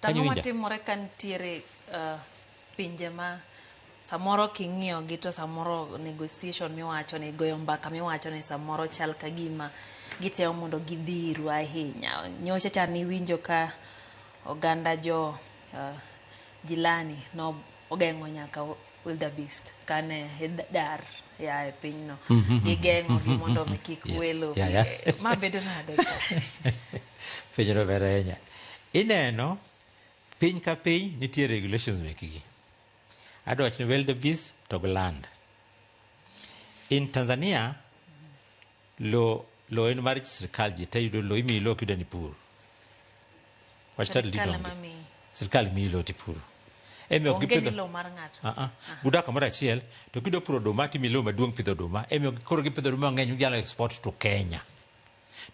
Tang'o Kanyo winja? Matimore ka nitiere pinje ma samoro king'iyo gi to samoro negotiation miwacho ni, goyo mbaka miwacho ni, samoro chal ka gima gitemo mondo gidhiru ahinya. Nyocha cha niwinjo ka oganda jo jilani no ogeng'o nyaka wildebeest kane dar ya e pinyno, gigeng'o gi mondo mi kik welo. Ma bedo nade ka? Penjono ber ahinya. Ineno, piny ka piny nitie regulations mekgi. Adwa wacho ni wildebeest to gi land. In Tanzania, lo en mar sirkal, ji te yudo lo, imiyi lo kidwa ni pur. Wach title deed Sirkal onge. Ema miyi. Sirkal miyi lo tipuro. Emiyo Onge gipidho ni lo mar ng'ato. Ah, ah. Gudak kamoro achiel to kidwa puro oduma, timiyi lowo maduong' pidho oduma. Emiyo koro gipidho oduma mang'eny, ginyalo export to Kenya.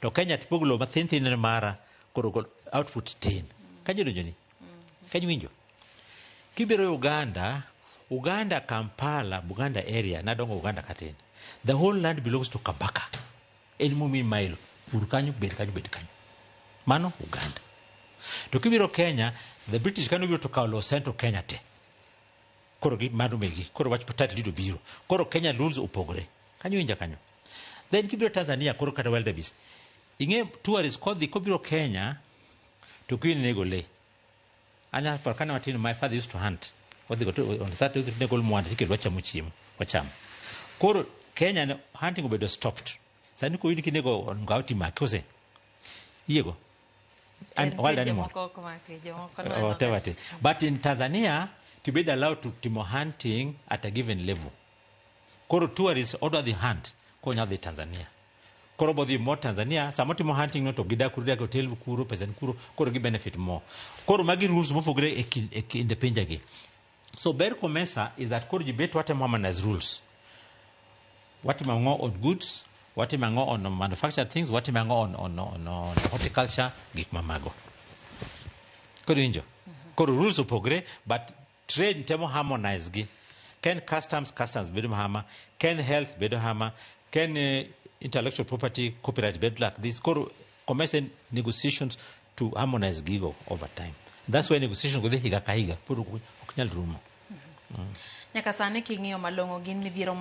To Kenya tipogo lowo mathin thin ne mara, koro gol output tin. Kanyo donjo ni? Kanyo winjo? Kibiro Uganda, Uganda Kampala, Buganda area, nadongo Uganda katin. The whole land belongs to Kabaka. En momi mailo, pur kanyo, bed kanyo, bed kanyo. Mano Uganda. To kibiro Kenya, the British kano biro to kawo lowo Central Kenya te. Koro gi mano megi, koro wach title deed obiro. Koro Kenya rules opogore. Kanyo winja kanyo. Then kibiro Tanzania, koro kata wildebeest. Ing'e tourist kodhi kobiro Kenya to kiny nego le. Anya paro kane watin, my father used to hunt. Wadhi go to on Saturday udhi nego mwanda tikelo, wachamo chiemo, wachamo. Koro Kenya ne hunting obedo stopped. Sani koyudi kinego ngao timaki kose. Yiego. And En wild nitie animal. jomoko ok maki, jomoko neno Whatever it is. But in Tanzania, to be allowed to timo hunting at a given level. Koro tourists odwa dhi hunt, konya dhi Tanzania. Koro bodhi mo Tanzania, sama otimo hunting no to gidak kuro, gidak e hotel kuro, pesa ni kuro, koro gi benefit more. Koro magi rules mopogore e kind pinjegi. So ber COMESA is that koro ji bet watemo harmonize rules. Watimo ang'o on goods, watimo ang'o on manufactured things, watimo ang'o on horticulture, gik mamago. Koro winjo? Koro rules opogre, but trade temo harmonize gi. Ken customs, customs bedo hama, ken health bedo hama, ken intellectual property, copyright bedo like this. Koro COMESA negotiations to harmonize gigo over time. That's why negotiations go dhi higa ka higa, pod ok nyal rumo. Nyaka sani king'iyo malong'o gin midhiero.